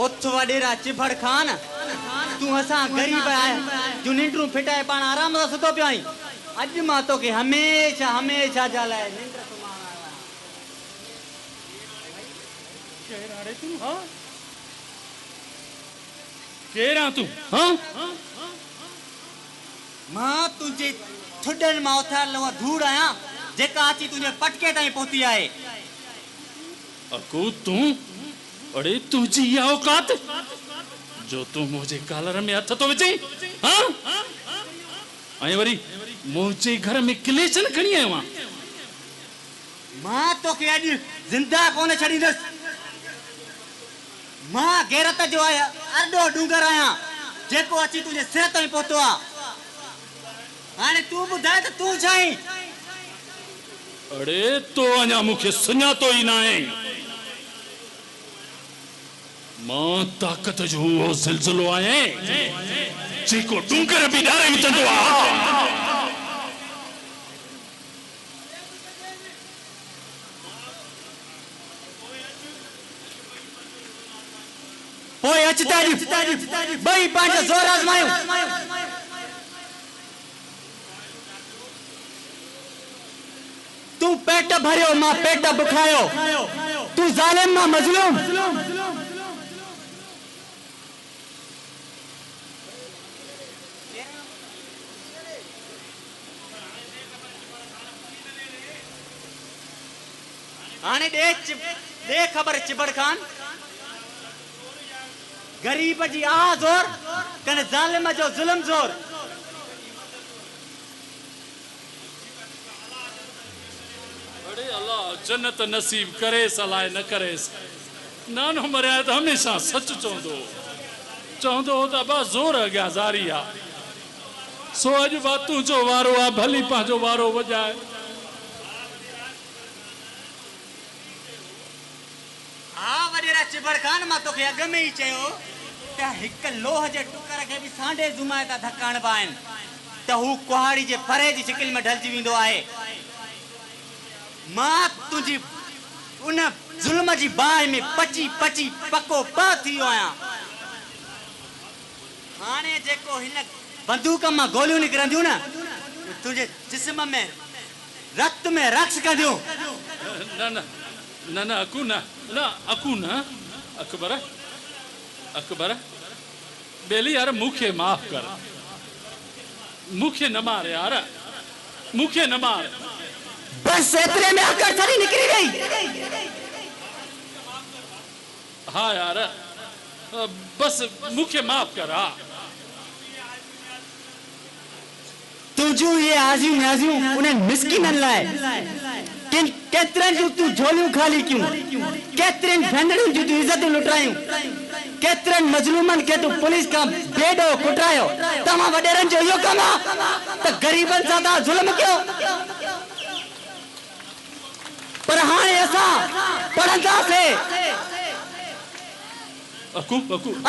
اٿ وڏيرا چڀڙ خان، تون اسان غريب جون ننڊون ڦٽائي پاڻ آرام سان ستو پيو آهين. اڄ مان توکي هميشه هميشه جا لاء ننڊ سمهارڻ آيو آهيان. ڪير آن ري تون ها؟ ڪير آن تون ها؟ مان تنهنجي ٿڏن مان اٿاريل اها ڌوڙ آهيان، جيڪا اچي تنهنجي پٽڪي تائين پهتي آهي. اڪو تون، اڙي تنهنجي اها اوقات جو تون منهنجي ڪالر ۾ هٿ ٿو وجهين ها؟ ۽ وري منهنجي گهر ۾ ڪليشن کڻي آيو آن. مان توکي اڄ زنده ڪونه ڇڏيندس. مان غيرت جو ارڏو ڏونگر آهيان، جيڪو اچي تنهنجي سر تائين پهتو آ. هاڻي تون ٻڌاء ته تون ڇا آهين؟ اڙي تو اڃا مون کي سڃاتو ئي ناهي. مان طاقت جو اهو زلزلو آهيان، جيڪو ڏونگر به ڏاري وجهندو آ. پوء اچ ته اڄ ٻئي پنهنجو زور آزمايون. تون پيٽ ڀريو مان پيٽ بکايو، تون ظالم مان مظلوم. هاڻي ڏي ڏي خبر چڀڙ خان، غريب جي آه زور، ڪن ظالم جو ظلم زور. اڙي الله جنت نصيب ڪريس الائي نه ڪريس نانو مريائي ته هميشه سچ چوندو هو چوندو هو ته ابا زور اڳيان زاري آ سو اڄ با تنهنجو وارو آ ڀلي پنهنجو وارو وڄاء. ها وڏيرا چڀڙ خان مان توکي اڳ ۾ ئي چيو ته هڪ لوهه جي ٽڪر کي به سانڍي زومائتا ڌڪ هڻبا آهن ته هو ڪهاڙي جي ڦرهي جي شڪل ۾ ڍلجي ويندو آهي. مان تنهنجي ان ظلم جي باهه ۾ پچي پچي پڪو پهه ٿي ويو آهيان. هاڻي جيڪو هن بندوق مان گوليون نڪرنديون نه، اهي تنهنجي جسم ۾ رت ۾ رقص ڪنديون. نه نه نه نه اڪو نه نه اڪو نه اڪبر اڪبر ٻيلي يار مون کي معاف ڪر مون کي نه مار يار مون کي نه مار. بس ايتري ۾ اڪڙ ڇڏي نڪري وئي. ها يار بس مون کي معاف ڪر ها. تنهنجون اهي آزيون نيازيون انهن مسڪينن لاء ڪن ڪيترن جون تون جهوليون خالي ڪيون، ڪيترين ڀينرن جون تون عزتون لٽرايون، ڪيترن مظلومن کي تون پوليس کان بي ڏوهه ڪٽرايو، توهان وڏيرن جو اهو ڪم آ ته غريبن سان توهان ظلم ڪيو. پر هاڻي اسان پڙهنداسين. ۽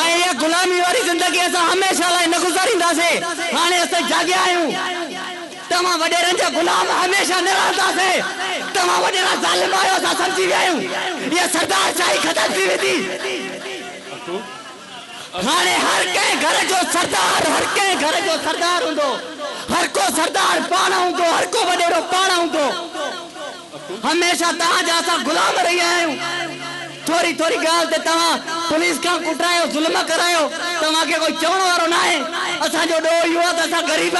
اها غلامي واري زندگي اسان هميشه لاء نه گذارينداسين. هاڻي اسين جاڳيا آهيون. توهان وڏيرن جا غلام هميشه نه رهنداسين. توهان وڏيرا ظالم آهيو اسان سمجهي ويا آهيون. اها سردار شاهي ختم ٿي ويندي. هاڻي هر ڪنهن گهر جو سردار هر ڪنهن گهر جو سردار هوندو. هر ڪو سردار پاڻ هوندو. هر ڪو وڏيرو پاڻ هوندو. هميشه توهان جا اسان غلام رهيا آهيون. ٿوري ٿوري ڳالهه تي توهان پوليس کان ڪٽرايو ظلم ڪرايو توهان کي ڪوئي چوڻ وارو ناهي اسان جو ڏوهه اهو آهي ته اسان غريب.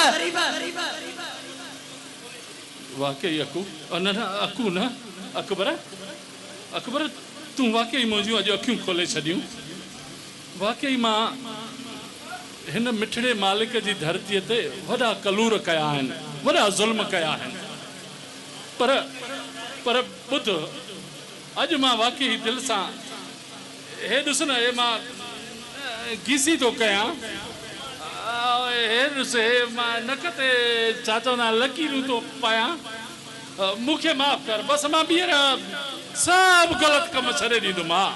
واقعي اڪو نه نه اڪو نه اڪبر اڪبر تون واقعي منهنجون اڄ اکيون کولي ڇڏيون واقعي مان هن مٺڙي مالڪ جي ڌرتيء تي وڏا ڪلور ڪيا آهن وڏا ظلم ڪيا آهن پر پر ٻڌ اڄ مان واقعي دل سان هي ڏس نه هي مان گيسي ٿو ڪيان هي ڏس هي مان نڪ تي ڇا چوندا آهن لڪيرون ٿو پايان مون کي معاف ڪر بس مان ٻيهر سڀ غلط ڪم ڇڏي ڏيندم ها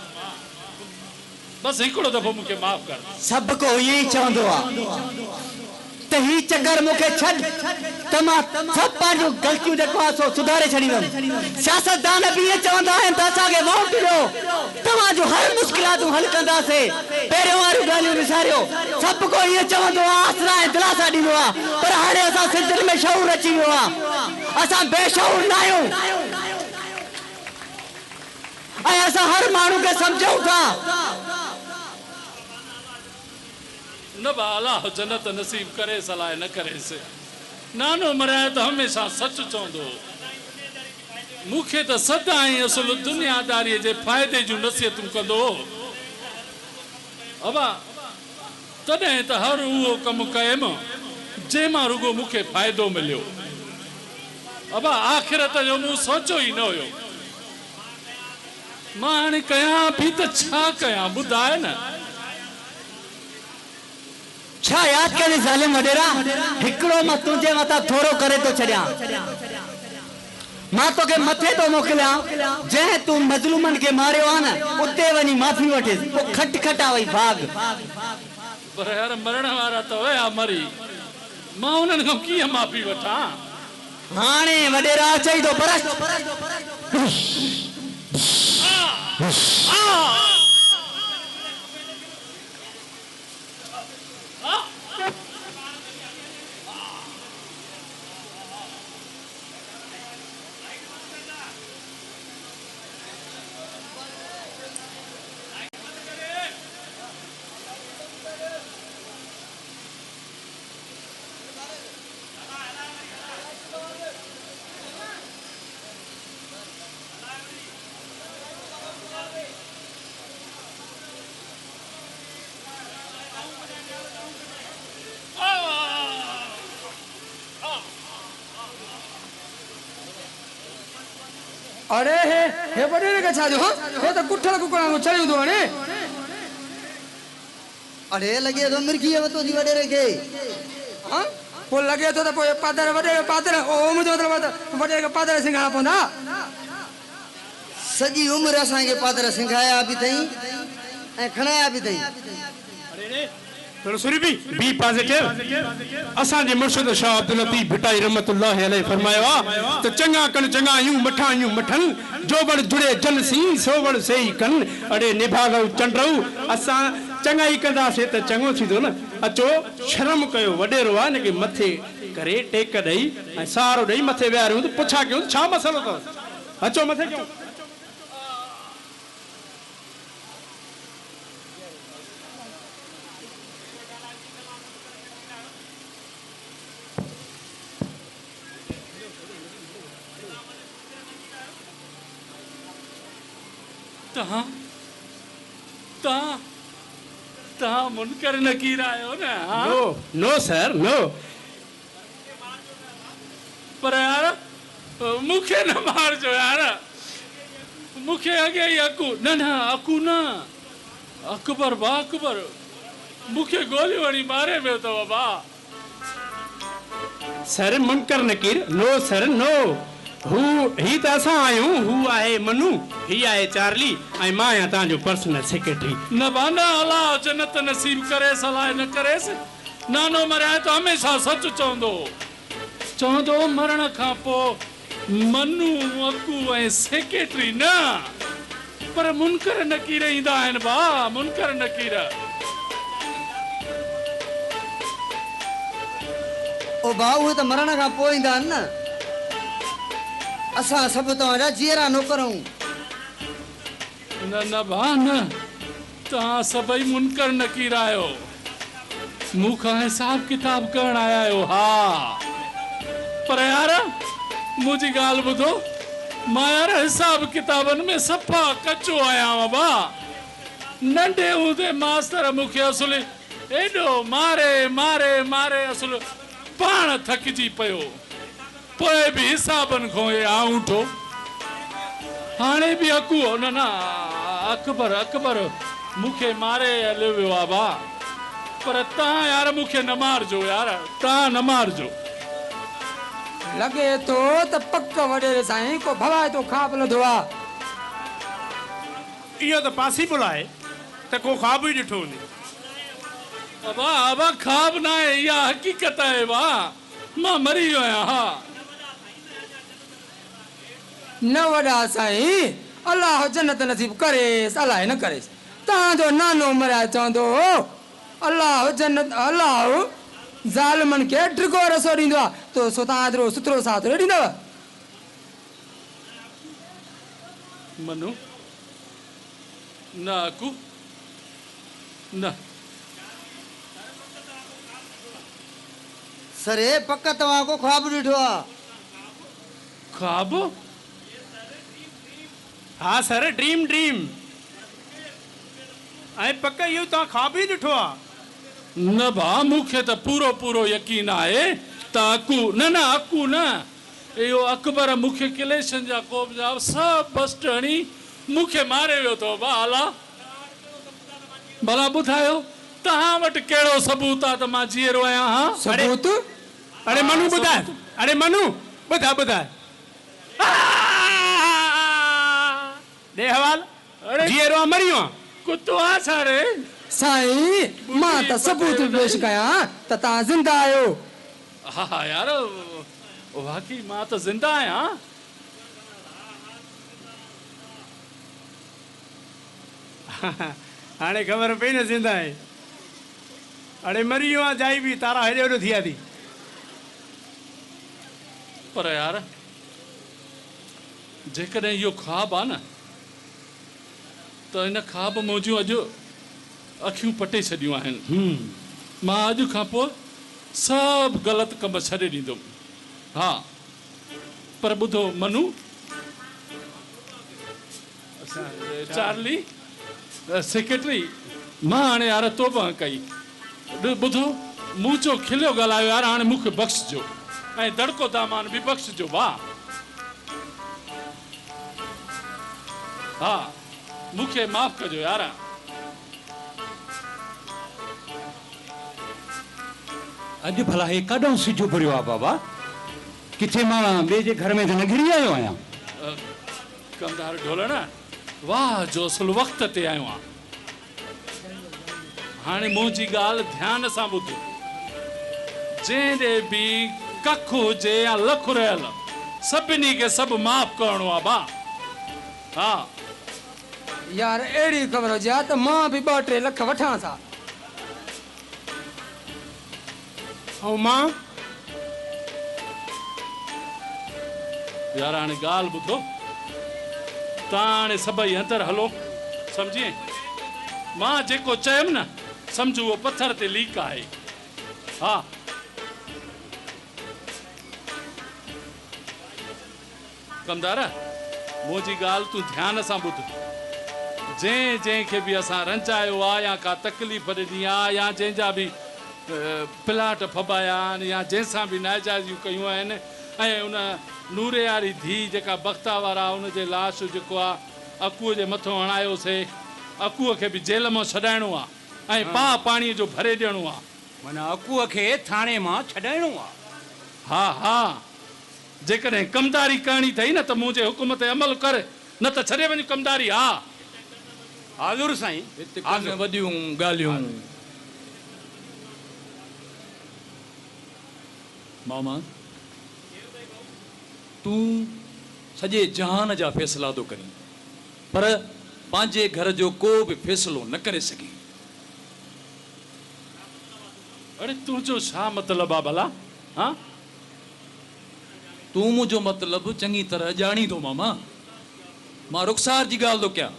بس هڪڙو دفعو مون کي معاف ڪر. سڀ ڪو ائين ئي چوندو آ. ته هي چڪر مون کي ڇڏ ته مان سڀ پنهنجون غلطيون جيڪو آهي سو سڌاري ڇڏيندم. سياستدان به ائين چوندا آهن ته اسان کي ووٽ ڏيو، توهان جون هر مشڪلاتون حل ڪنداسين. پهريون واريون ڳالهيون وساريو. سڀ ڪو ائين چوندو آهي، آسرا ۽ دلاسا ڏيندو آهي پر هاڻي اسان سنڌين ۾ شعور اچي ويو آهي. اسان بي شعور ناهيون ۽ اسان هر ماڻهو کي سمجهون ٿا. نه با الله جنت نصيب ڪريس الائي نه ڪريس. نانو مريائي ته هميشه سچ چوندو هو. مون کي ته سدائين اصل دنياداريء جي فائدي جون نصيحتون ڪندو هو. ابا، تڏهن ته هر اهو ڪم ڪيم، جنهن مان رڳو مون کي فائدو مليو. ابا، آخرت جو مون سوچيو ئي نه هيو. مان هاڻي ڪيان به ته ڇا ڪيان، ٻڌاء نه. ڇا ياد ڪندين ظالم وڏيرا، هڪڙو مان تنهنجي مٿان ٿورو ڪري ٿو ڇڏيان. مان توکي مٿي ٿو موڪليان، جنهن تون مظلومن کي ماريو آ نه، اتي وڃي معافي وٺيس، پوء کٽ کٽا وئي ڀاڳ. پر يار مرڻ وارا ته ويا مري، مان انهن کان ڪيئن معافي وٺان؟ هاڻي وڏيرا اچئي ٿو برش. اڙي هي هي وڏيري کي ڇا ٿيو هان هي ته ڪٺل ڪڪڙ وانگر ڇڙيون ٿو هڻي. اڙي لڳي ٿو مرگهيء وتو ٿي وڏيري کي. هان پوء لڳي ٿو ته پوء پادر وڏيري پادر او منهنجو مطلب آهي ته وڏيري کي پادر سنگهائڻا پوندا. سڄي عمر اسان کي پادر سنگهايا به اٿئي ۽ کڻايا به اٿئي. ٿورو سوري بي بي پازيٽو اسان جي مرشد شاهه عبداللطيف ڀٽائي رحمة الله عليه فرمايو آ ته چڱا ڪن چڱايون مٺايون مٺن جو وڙ جڙي جن سين سو وڙ سي ئي ڪن اڙي نڀاڳئو چنڊئو اسان چڱائي ڪنداسين ته چڱو ٿيندو نه اچو شرم ڪيو وڏيرو آ ان کي مٿي ڪري ٽيڪ ڏئي ۽ سهارو ڏئي مٿي ويهاريون ته پڇا ڪيون ته ڇا مسئلو اٿس اچو مٿي ڪيون. توهان توهان توهان منڪر نڪير آهيو نه ها؟ نو نو سر نو. پر يار مون کي نه مارجو يار مون کي اڳي ئي اڪو نه نه اڪو نه اڪبر ڀاء اڪبر مون کي گوليون هڻي ماري ويو اٿو ڀاء. سر منڪر نڪير نو سر نو هو هي ته اسان آهيون هو آهي منو هي آهي چارلي ۽ مان آهيان توهان جو پرسنل سيڪريٽري. نه ڀاء نه الله جنت نصيب ڪريس الائي نه ڪريس نانو مريائي ته هميشه سچ چوندو هو. چوندو هو مرڻ کان پوء منو، اڪو ۽ سيڪريٽري نه پر منڪر نڪير ايندا آهن ڀاء منڪر نڪير. او ڀاء اهي ته مرڻ کان پوء ايندا آهن نه. اسان سڀ توهان جا جيئرا نوڪر آهيون. نه نه ڀاء نه، توهان سڀئي منڪر نڪير آهيو، مون کان حساب ڪتاب ڪرڻ آيا آهيو، ها پر يار منهنجي ڳالهه ٻڌو، مان يار حساب ڪتابن ۾ صفا ڪچو آهيان ڀاء، ننڍي هوندي ماستر مون کي اصل ايڏو ماري ماري ماري اصل پاڻ ٿڪجي پيو. پوء به حسابن کان اي آئونٺو. هاڻي به اڪو نه نه اڪبر اڪبر مون کي ماري هليو ويو آ ڀاء پر تهان يار مون کي نه مارجو يار تهان نه مارجو. لڳي ٿو ته پڪ وڏيري سائين ڪو ڀوائتو خواب لڌو آ. اهو ته پاسيبل آهي ته ڪو خواب ئي ڏٺو هوندي. ابا ابا خواب ناهي اها حقيقت آهي ڀاء مان مري ويو آهيان ها. نه وڏا سائين الله جنت نصيب ڪريس الائي نه ڪريس توهان جو نانو مرايو چوندو هو الله جنت الله ظالمن کي ڊگهو رسو ڏيندو آ تو سو توهان ايترو سترو ساهه ٿوري ڏيندؤ. منو، نه اڪو، نه. سري، پڪ توهان ڪو خواب ڏٺو آ. خواب؟ ها سر، ڊريم ڊريم. ۽ پڪ اهو توهان خواب ئي ڏٺو آ. نه ڀاء، مون کي ته پورو پورو يقين آهي ته اڪو، نه نه اڪو نه، اهو اڪبر مون کي ڪليشن جا ڪوبزا سڀ بسٽ هڻي مون کي ماري ويو اٿو ڀاء الا ڀلا ٻڌايو توهان وٽ ڪهڙو ثبوت آ ته مان جيئرو آهيان ها؟ ثبوت؟ اڙي منو ٻڌاء اڙي منو ٻڌاء ٻڌاء ڏي حوال جيئرو آ مري ويو آن. ڪتو آ ڇا ري؟ سائين مان ته ثبوت به پيش ڪيان ته توهان زنده آهيو. ها يار واقعي مان ته زنده آهيان. هاڻي خبر پئي نه زنده آهين. اڙي مري ويو آن جائي به تارا هيڏي هوڏي ٿي ويا ٿي. پر يار جيڪڏهن اهو خواب آ نه ته ان خواب منهنجيون اڄ اکيون پٽي ڇڏيون آهن. مان اڄ کان پوء سڀ غلط ڪم ڇڏي ڏيندم. ها پر ٻڌو منو، چارلي، سيڪريٽري، مان هاڻي يار توبهه ڪئي. ٻڌو مون چو کليو ڳالهايو يار هاڻي مون کي بخشجو ۽ دڙڪو دامان به بخشجو ڀاء. ها مون کي معاف ڪجو يار. اڄ ڀلا هي ڪاڏانهن سج اڀريو آ بابا؟ ڪٿي مان ٻئي جي گهر ۾ ته نه گهڙي آيو آهيان؟ ڪمدار ڍولڻ، واهه جو اصل وقت تي آيو آن. هاڻي منهنجي ڳالهه ڌيان سان ٻڌ. جنهن ڏي به ڪک هجي يا لک رهيل، سڀني کي سڀ معاف ڪرڻو آ ڀاء. ها. يار اهڙي خبر هجي ها ته مان به ٻه ٽي لک وٺانس ها. ۽ مان؟ يار هاڻي ڳالهه ٻڌو. توهان هاڻي سڀئي اندر هلو. سمجهين؟ مان جيڪو چيم نه، سمجهه اهو پٿر تي ليڪ آهي. ها. ڪمدار! منهنجي ڳالهه تون ڌيان سان ٻڌ. جنهن جنهن کي به اسان رنجايو آ يا ڪا تڪليف ڏني آ يا جنهن جا به پلاٽ ڦٻايا آهن يا جنهن سان به ناجائزيون ڪيون آهن ۽ ان نوري واري ڌيء جيڪا بختاور آ ان جي لاش جيڪو آ اڪوء جي مٿو هڻايو سي اڪوء کي به جيل مان ڇڏائڻو آ ۽ پاء پاڻيء جو ڀري ڏيڻو آ. معنيٰ اڪوء کي ٿاڻي مان ڇڏائڻو آ. ها ها. جيڪڏهن ڪمداري ڪرڻي اٿئي نه ته منهنجي حڪم تي عمل ڪر، نه ته ڇڏي وڃ ڪمداري، ها. حاضر سائين، هت حاضر. ڪن وڏيون ڳالهيون. ماما، تون سڄي جهان جا فيصلا ٿو ڪرين، پر پنهنجي گهر جو ڪو به فيصلو نه ڪري سگهين. اڙي تنهنجو ڇا مطلب آ ڀلا، ها؟ تون منهنجو مطلب چڱي طرح ڄاڻين ٿو ماما. مان رخسار جي ڳالهه ٿو ڪيان.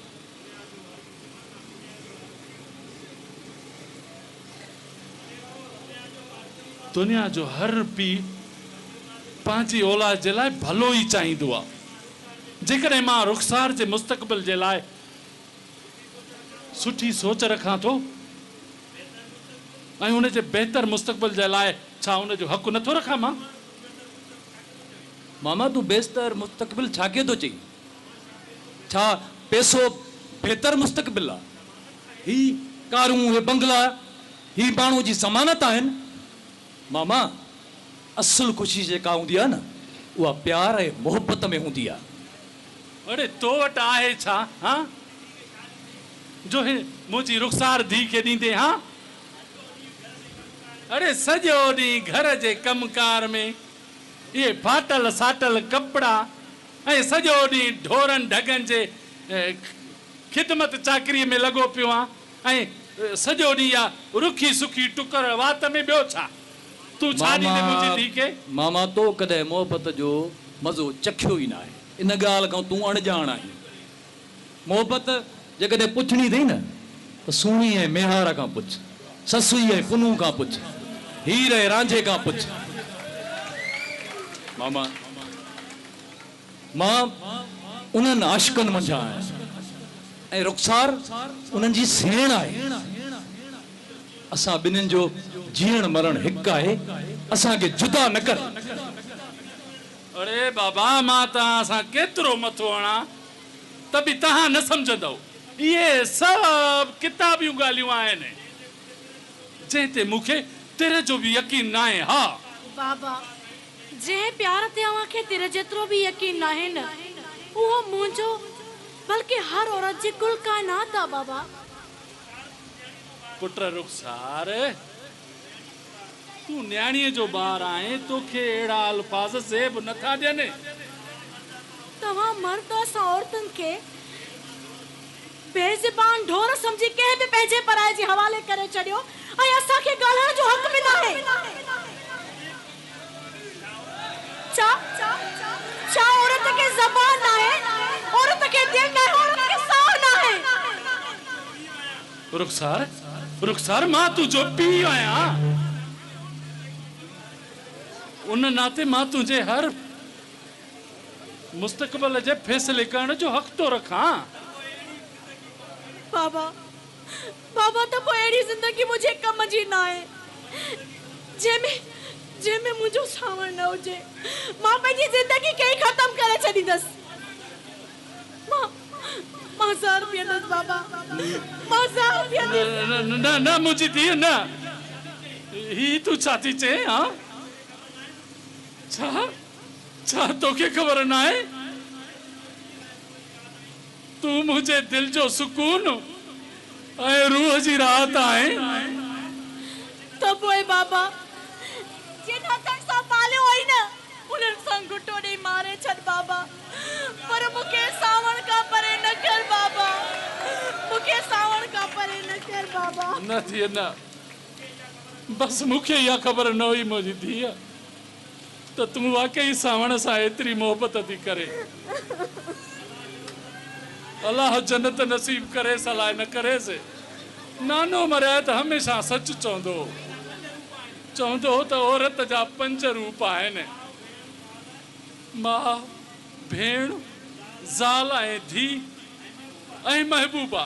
دنيا جو هر پيء پنهنجي اولاد جي لاء ڀلو ئي چاهيندو آ. جيڪڏهن مان رخسار جي مستقبل جي لاء سٺي سوچ رکان ٿو ۽ ان جي بهتر مستقبل جي لاء ڇا ان جو حق نه ٿو رکان مان؟ ماما تون بهتر مستقبل ڇا کي ٿو چئين؟ ڇا پئسو بهتر مستقبل آ؟ هي ڪارون، هي بنگلا، هي ماڻهو جي ضمانت آهن؟ ماما اصل خوشي جيڪا هوندي آ نه اها پيار ۽ محبت ۾ هوندي آ. اڙي تو وٽ آهي ڇا هان؟ جو هي منهنجي رخسار ڌيء کي ڏيندين هان؟ अड़े सॼो ॾींहुं घर जे कमकार में इहे फाटल साटल कपिड़ा ऐं सॼो ॾींहुं ढोरनि ढॻनि जे ख़िदमत चाकरीअ में लॻो पियो आहियां ऐं सॼो ॾींहुं इहा रुखी सुखी टुकर वात में ॿियो छा? तूं छा ॾींदे मुंहिंजी धीउ खे? मामा तो कॾहिं मोहबत जो मज़ो चखियो ई न आहे, इन ॻाल्हि खां तूं अणॼाण आहीं। मोहबत जेकॾहिं पुछणी अथई न त सुहिणी ऐं मेहार खां पुछ, ससुई ऐं पुनू खां पुछ, हीर ऐं रांझे खां पुछ। मामा मां उन्हनि आशिकनि मंझां आहियां ऐं रुख़सार उन्हनि जी सेण आहे। असां ॿिन्हिनि जो जीअण मरण हिकु आहे, असांखे जुदा न कर। अरे बाबा मां तव्हां सां केतिरो मथो हणां त बि तव्हां न सम्झंदव। इहे सभु किताबियूं ॻाल्हियूं आहिनि जंहिं ते मूंखे तिर जो बि यकीन न आहे। हा बाबा जंहिं प्यार ते अव्हांखे तिर जेतिरो बि यकीन न आहे न उहो मुंहिंजो बल्कि हर औरत जी कुल काइनात आहे बाबा। पुट रुख़सार तूं नियाणीअ जो ॿार आहीं, तोखे अहिड़ा अल्फाज़ ज़ेब नथा ॾियनि। तव्हां मर्द असां औरतुनि खे बेज़बान ढोर सम्झी कंहिं बि पंहिंजे पराए जे हवाले करे छॾियो ऐं असांखे ॻाल्हाइण जो हक़ बि न आहे। छा छा औरत खे ज़बान न आहे, औरत खे दिलि न आहे, औरत खे साह न आहे? रुख़सार रुख़सार मां तुंहिंजो पीउ आहियां, उन नाते मां तुंहिंजे हर मुस्तक़बिल जे फ़ैसिले करण जो हक़ थो रखां। बाबा बाबा त पोइ अहिड़ी ज़िंदगी मुंहिंजे कम जी न आहे जंहिंमें मुंहिंजो सावण न हुजे। मां पंहिंजी ज़िंदगी खे ई ख़तमु करे छॾींदसि। मां ज़हर पीअंदसि बाबा, मां ज़हर पीअंदसि। न न मुंहिंजी धीउ न, ही तूं छा थी चएं? हा छा छा तोखे ख़बर न आहे तूं मुंहिंजे दिलि जो सुकून ऐं रूह जी राहत आहीं? त पोइ बाबा जिन हथनि सां पालियो आहीं न उन्हनि सां घुटो ॾेई मारे छॾ बाबा, पर मूंखे सावण खां परे न कर बाबा, मूंखे सावण खां परे न कर बाबा। न धीउ न, बसि मूंखे इहा ख़बर न हुई मुंहिंजी धीउ त तूं वाकई सावण सां एतिरी मोहबत थी करे। अलाह जन्नत नसीब करेसि, अलाए न करेसि। नानो मरिया त हमेशा सच चवंदो हो, चवंदो हो त औरत जा पंज रूप आहिनि, माउ, भेण, ज़ाल ऐं धीउ ऐं महबूबा,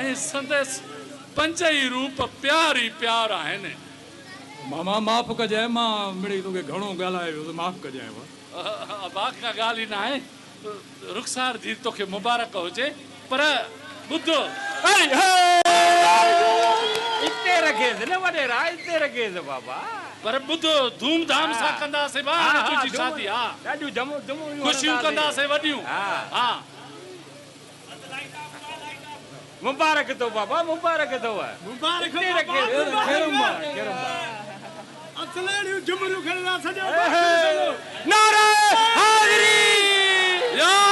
ऐं संदसि पंज ई रूप प्यार ई प्यार आहिनि। मामा माफ़ कजांइ, मां मिड़ई तोखे घणो ॻाल्हाए वियुसि, माफ़ कजांइ। अबा का ॻाल्हि ई न आहे। रुख़सार धीउ तोखे मुबारक हुजे, पर ॿुधो इते रखेसि न वॾेरा, इते रखेसि बाबा, पर ॿुधो धूमधाम सां कंदासीं बा तुंहिंजी शादी। हा ॾाढियूं ख़ुशियूं कंदासीं वॾियूं। हा मुबारक अथव बाबा, मुबारक अथव, मुबारक नारे हाज़री या